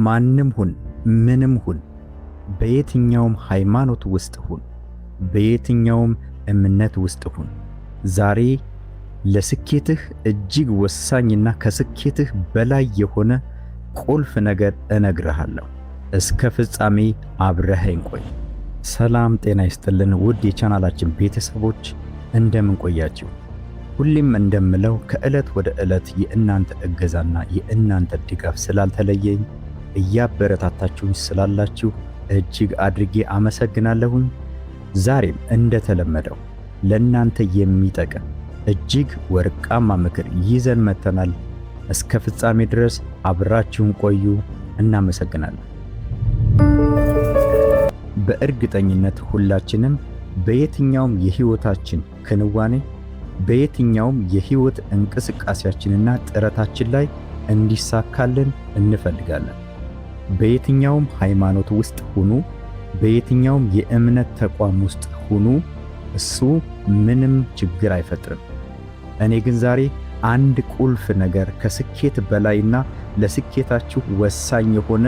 ማንም ሁን ምንም ሁን፣ በየትኛውም ሃይማኖት ውስጥ ሁን፣ በየትኛውም እምነት ውስጥ ሁን፣ ዛሬ ለስኬትህ እጅግ ወሳኝና ከስኬትህ በላይ የሆነ ቁልፍ ነገር እነግርሃለሁ። እስከ ፍጻሜ አብረኸኝ ቆይ። ሰላም ጤና ይስጥልን ውድ የቻናላችን ቤተሰቦች፣ እንደምን ቆያችሁ? ሁሌም እንደምለው ከዕለት ወደ ዕለት የእናንተ እገዛና የእናንተ ድጋፍ ስላልተለየኝ፣ እያበረታታችሁኝ ስላላችሁ እጅግ አድርጌ አመሰግናለሁኝ። ዛሬም እንደተለመደው ለእናንተ የሚጠቅም እጅግ ወርቃማ ምክር ይዘን መጥተናል። እስከ ፍጻሜ ድረስ አብራችሁን ቆዩ። እናመሰግናለን። በእርግጠኝነት ሁላችንም በየትኛውም የህይወታችን ክንዋኔ፣ በየትኛውም የህይወት እንቅስቃሴያችንና ጥረታችን ላይ እንዲሳካልን እንፈልጋለን። በየትኛውም ሃይማኖት ውስጥ ሁኑ፣ በየትኛውም የእምነት ተቋም ውስጥ ሁኑ፣ እሱ ምንም ችግር አይፈጥርም። እኔ ግን ዛሬ አንድ ቁልፍ ነገር፣ ከስኬት በላይና ለስኬታችሁ ወሳኝ የሆነ፣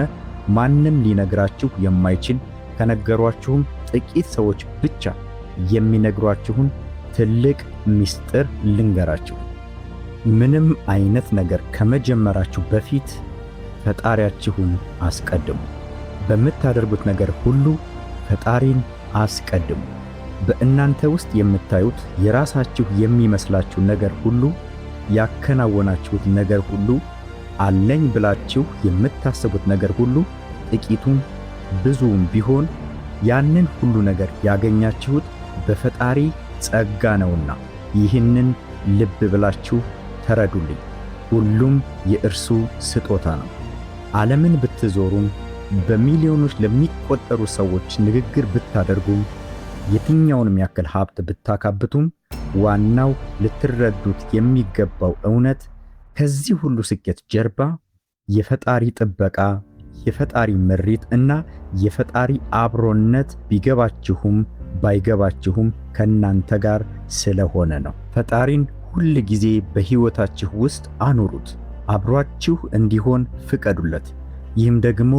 ማንም ሊነግራችሁ የማይችል፣ ከነገሯችሁም ጥቂት ሰዎች ብቻ የሚነግሯችሁን ትልቅ ምስጢር ልንገራችሁ። ምንም አይነት ነገር ከመጀመራችሁ በፊት ፈጣሪያችሁን አስቀድሙ። በምታደርጉት ነገር ሁሉ ፈጣሪን አስቀድሙ። በእናንተ ውስጥ የምታዩት የራሳችሁ የሚመስላችሁ ነገር ሁሉ፣ ያከናወናችሁት ነገር ሁሉ፣ አለኝ ብላችሁ የምታስቡት ነገር ሁሉ፣ ጥቂቱም ብዙም ቢሆን ያንን ሁሉ ነገር ያገኛችሁት በፈጣሪ ጸጋ ነውና ይህንን ልብ ብላችሁ ተረዱልኝ። ሁሉም የእርሱ ስጦታ ነው። ዓለምን ብትዞሩም፣ በሚሊዮኖች ለሚቆጠሩ ሰዎች ንግግር ብታደርጉም፣ የትኛውንም ያክል ሀብት ብታካብቱም፣ ዋናው ልትረዱት የሚገባው እውነት ከዚህ ሁሉ ስኬት ጀርባ የፈጣሪ ጥበቃ፣ የፈጣሪ ምሪት እና የፈጣሪ አብሮነት ቢገባችሁም ባይገባችሁም ከናንተ ጋር ስለሆነ ነው። ፈጣሪን ሁል ጊዜ በሕይወታችሁ ውስጥ አኑሩት። አብሯችሁ እንዲሆን ፍቀዱለት። ይህም ደግሞ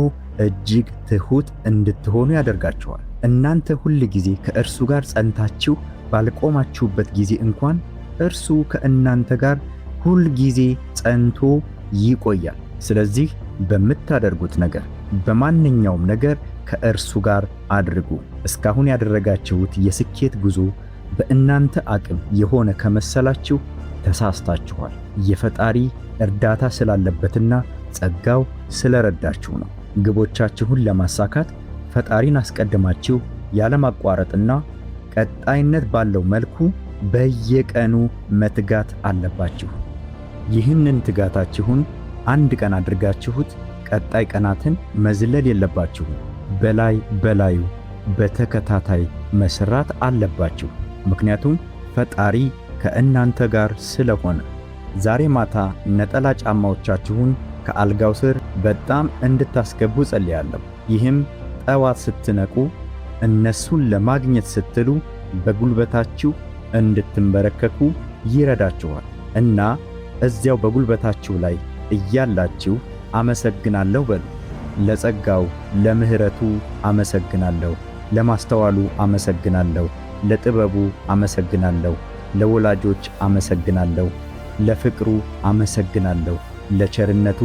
እጅግ ትሁት እንድትሆኑ ያደርጋችኋል። እናንተ ሁል ጊዜ ከእርሱ ጋር ጸንታችሁ ባልቆማችሁበት ጊዜ እንኳን እርሱ ከእናንተ ጋር ሁል ጊዜ ጸንቶ ይቆያል። ስለዚህ በምታደርጉት ነገር፣ በማንኛውም ነገር ከእርሱ ጋር አድርጉ። እስካሁን ያደረጋችሁት የስኬት ጉዞ በእናንተ አቅም የሆነ ከመሰላችሁ ተሳስታችኋል። የፈጣሪ እርዳታ ስላለበትና ጸጋው ስለረዳችሁ ነው። ግቦቻችሁን ለማሳካት ፈጣሪን አስቀድማችሁ ያለማቋረጥና ቀጣይነት ባለው መልኩ በየቀኑ መትጋት አለባችሁ። ይህንን ትጋታችሁን አንድ ቀን አድርጋችሁት ቀጣይ ቀናትን መዝለል የለባችሁም። በላይ በላዩ በተከታታይ መስራት አለባችሁ። ምክንያቱም ፈጣሪ ከእናንተ ጋር ስለሆነ። ዛሬ ማታ ነጠላ ጫማዎቻችሁን ከአልጋው ስር በጣም እንድታስገቡ ጸልያለሁ። ይህም ጠዋት ስትነቁ እነሱን ለማግኘት ስትሉ በጉልበታችሁ እንድትንበረከኩ ይረዳችኋል እና እዚያው በጉልበታችሁ ላይ እያላችሁ አመሰግናለሁ በሉ። ለጸጋው፣ ለምሕረቱ አመሰግናለሁ፣ ለማስተዋሉ አመሰግናለሁ፣ ለጥበቡ አመሰግናለሁ፣ ለወላጆች አመሰግናለሁ፣ ለፍቅሩ አመሰግናለሁ፣ ለቸርነቱ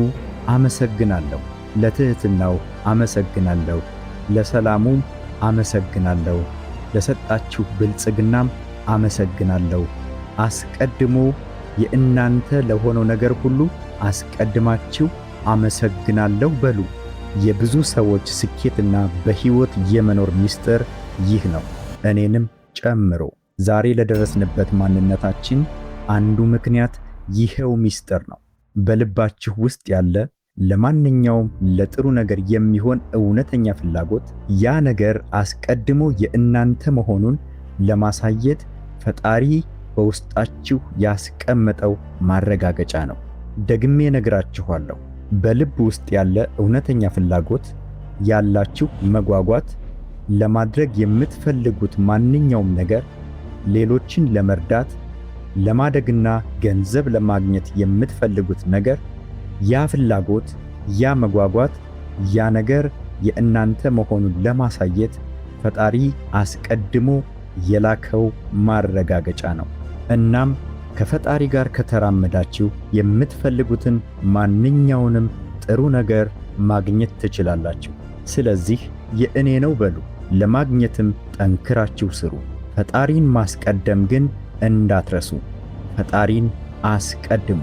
አመሰግናለሁ፣ ለትሕትናው አመሰግናለሁ፣ ለሰላሙም አመሰግናለሁ፣ ለሰጣችሁ ብልጽግናም አመሰግናለሁ። አስቀድሞ የእናንተ ለሆነው ነገር ሁሉ አስቀድማችሁ አመሰግናለሁ በሉ። የብዙ ሰዎች ስኬትና በሕይወት የመኖር ምስጢር ይህ ነው፣ እኔንም ጨምሮ። ዛሬ ለደረስንበት ማንነታችን አንዱ ምክንያት ይሄው ምስጢር ነው። በልባችሁ ውስጥ ያለ ለማንኛውም ለጥሩ ነገር የሚሆን እውነተኛ ፍላጎት ያ ነገር አስቀድሞ የእናንተ መሆኑን ለማሳየት ፈጣሪ በውስጣችሁ ያስቀመጠው ማረጋገጫ ነው። ደግሜ እነግራችኋለሁ። በልብ ውስጥ ያለ እውነተኛ ፍላጎት፣ ያላችሁ መጓጓት፣ ለማድረግ የምትፈልጉት ማንኛውም ነገር፣ ሌሎችን ለመርዳት፣ ለማደግና ገንዘብ ለማግኘት የምትፈልጉት ነገር፣ ያ ፍላጎት፣ ያ መጓጓት ያ ነገር የእናንተ መሆኑን ለማሳየት ፈጣሪ አስቀድሞ የላከው ማረጋገጫ ነው። እናም ከፈጣሪ ጋር ከተራመዳችሁ የምትፈልጉትን ማንኛውንም ጥሩ ነገር ማግኘት ትችላላችሁ። ስለዚህ የእኔ ነው በሉ፣ ለማግኘትም ጠንክራችሁ ስሩ። ፈጣሪን ማስቀደም ግን እንዳትረሱ። ፈጣሪን አስቀድሙ።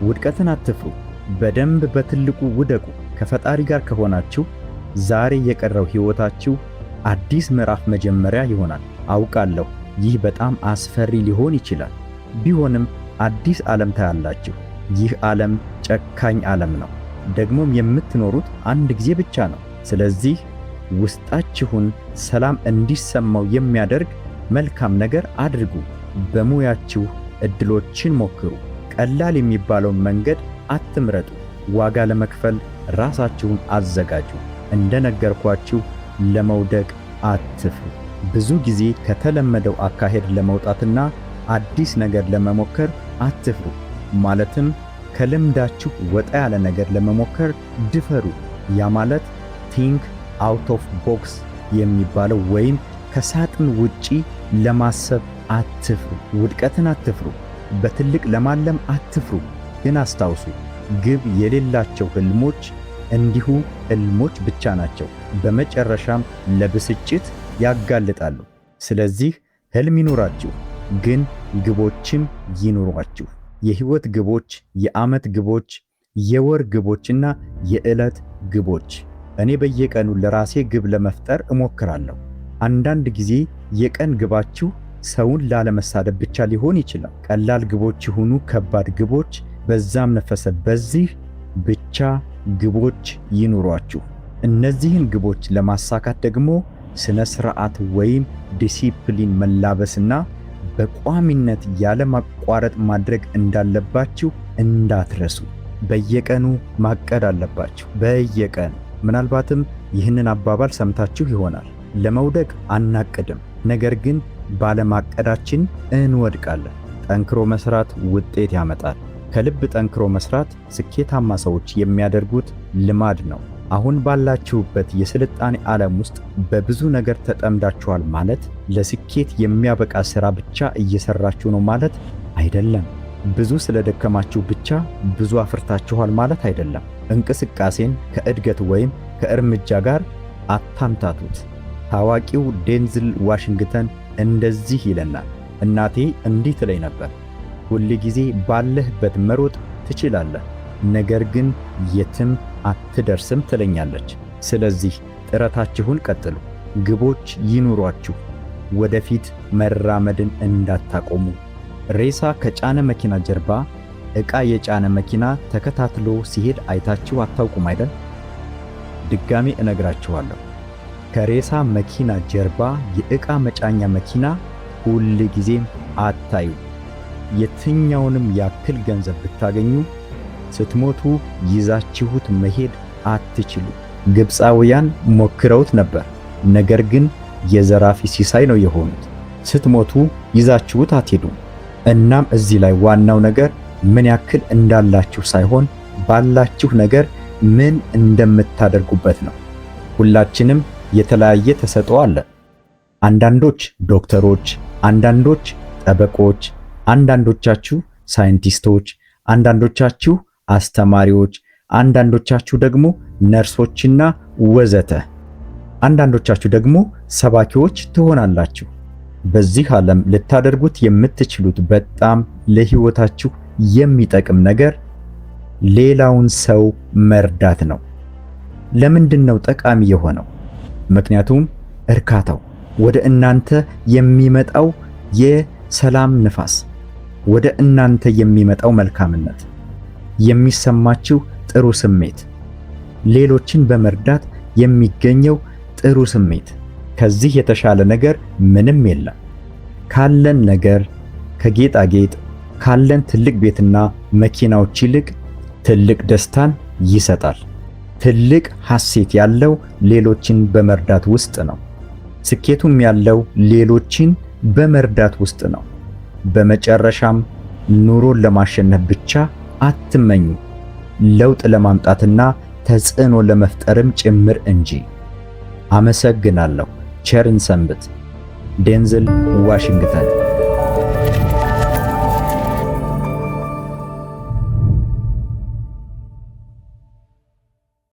ውድቀትን አትፍሩ። በደንብ በትልቁ ውደቁ። ከፈጣሪ ጋር ከሆናችሁ ዛሬ የቀረው ሕይወታችሁ አዲስ ምዕራፍ መጀመሪያ ይሆናል። አውቃለሁ ይህ በጣም አስፈሪ ሊሆን ይችላል። ቢሆንም አዲስ ዓለም ታያላችሁ። ይህ ዓለም ጨካኝ ዓለም ነው። ደግሞም የምትኖሩት አንድ ጊዜ ብቻ ነው። ስለዚህ ውስጣችሁን ሰላም እንዲሰማው የሚያደርግ መልካም ነገር አድርጉ። በሙያችሁ እድሎችን ሞክሩ። ቀላል የሚባለውን መንገድ አትምረጡ። ዋጋ ለመክፈል ራሳችሁን አዘጋጁ። እንደነገርኳችሁ ለመውደቅ አትፍሩ። ብዙ ጊዜ ከተለመደው አካሄድ ለመውጣትና አዲስ ነገር ለመሞከር አትፍሩ። ማለትም ከልምዳችሁ ወጣ ያለ ነገር ለመሞከር ድፈሩ። ያ ማለት think out of box የሚባለው ወይም ከሳጥን ውጪ ለማሰብ አትፍሩ። ውድቀትን አትፍሩ። በትልቅ ለማለም አትፍሩ። ግን አስታውሱ፣ ግብ የሌላቸው ህልሞች እንዲሁ ህልሞች ብቻ ናቸው። በመጨረሻም ለብስጭት ያጋልጣሉ። ስለዚህ ህልም ይኑራችሁ፣ ግን ግቦችም ይኑሯችሁ። የህይወት ግቦች፣ የዓመት ግቦች፣ የወር ግቦችና የዕለት ግቦች። እኔ በየቀኑ ለራሴ ግብ ለመፍጠር እሞክራለሁ። አንዳንድ ጊዜ የቀን ግባችሁ ሰውን ላለመሳደብ ብቻ ሊሆን ይችላል። ቀላል ግቦች ይሁኑ ከባድ ግቦች፣ በዛም ነፈሰ በዚህ ብቻ ግቦች ይኑሯችሁ። እነዚህን ግቦች ለማሳካት ደግሞ ስነ ስርዓት ወይም ዲሲፕሊን መላበስና በቋሚነት ያለማቋረጥ ማድረግ እንዳለባችሁ እንዳትረሱ። በየቀኑ ማቀድ አለባችሁ። በየቀኑ። ምናልባትም ይህንን አባባል ሰምታችሁ ይሆናል። ለመውደቅ አናቅድም፣ ነገር ግን ባለማቀዳችን እንወድቃለን። ጠንክሮ መስራት ውጤት ያመጣል። ከልብ ጠንክሮ መስራት ስኬታማ ሰዎች የሚያደርጉት ልማድ ነው። አሁን ባላችሁበት የስልጣኔ ዓለም ውስጥ በብዙ ነገር ተጠምዳችኋል ማለት ለስኬት የሚያበቃ ሥራ ብቻ እየሰራችሁ ነው ማለት አይደለም። ብዙ ስለደከማችሁ ብቻ ብዙ አፍርታችኋል ማለት አይደለም። እንቅስቃሴን ከእድገት ወይም ከእርምጃ ጋር አታምታቱት። ታዋቂው ዴንዝል ዋሽንግተን እንደዚህ ይለናል። እናቴ እንዲህ ትለኝ ነበር፣ ሁል ጊዜ ባለህበት መሮጥ ትችላለህ፣ ነገር ግን የትም አትደርስም ትለኛለች። ስለዚህ ጥረታችሁን ቀጥሉ፣ ግቦች ይኑሯችሁ፣ ወደፊት መራመድን እንዳታቆሙ። ሬሳ ከጫነ መኪና ጀርባ ዕቃ የጫነ መኪና ተከታትሎ ሲሄድ አይታችሁ አታውቁም አይደል? ድጋሜ እነግራችኋለሁ። ከሬሳ መኪና ጀርባ የዕቃ መጫኛ መኪና ሁል ጊዜም አታዩ። የትኛውንም ያክል ገንዘብ ብታገኙ ስትሞቱ ይዛችሁት መሄድ አትችሉ። ግብፃውያን ሞክረውት ነበር፣ ነገር ግን የዘራፊ ሲሳይ ነው የሆኑት። ስትሞቱ ይዛችሁት አትሄዱም። እናም እዚህ ላይ ዋናው ነገር ምን ያክል እንዳላችሁ ሳይሆን ባላችሁ ነገር ምን እንደምታደርጉበት ነው። ሁላችንም የተለያየ ተሰጥኦ አለ። አንዳንዶች ዶክተሮች፣ አንዳንዶች ጠበቆች፣ አንዳንዶቻችሁ ሳይንቲስቶች፣ አንዳንዶቻችሁ አስተማሪዎች፣ አንዳንዶቻችሁ ደግሞ ነርሶችና ወዘተ። አንዳንዶቻችሁ ደግሞ ሰባኪዎች ትሆናላችሁ። በዚህ ዓለም ልታደርጉት የምትችሉት በጣም ለሕይወታችሁ የሚጠቅም ነገር ሌላውን ሰው መርዳት ነው። ለምንድን ነው ጠቃሚ የሆነው? ምክንያቱም እርካታው፣ ወደ እናንተ የሚመጣው የሰላም ንፋስ፣ ወደ እናንተ የሚመጣው መልካምነት፣ የሚሰማችሁ ጥሩ ስሜት፣ ሌሎችን በመርዳት የሚገኘው ጥሩ ስሜት፣ ከዚህ የተሻለ ነገር ምንም የለም። ካለን ነገር፣ ከጌጣጌጥ፣ ካለን ትልቅ ቤትና መኪናዎች ይልቅ ትልቅ ደስታን ይሰጣል። ትልቅ ሐሴት ያለው ሌሎችን በመርዳት ውስጥ ነው። ስኬቱም ያለው ሌሎችን በመርዳት ውስጥ ነው። በመጨረሻም ኑሮን ለማሸነፍ ብቻ አትመኙ። ለውጥ ለማምጣትና ተጽዕኖ ለመፍጠርም ጭምር እንጂ። አመሰግናለሁ። ቸር እንሰንብት። ዴንዝል ዋሽንግተን።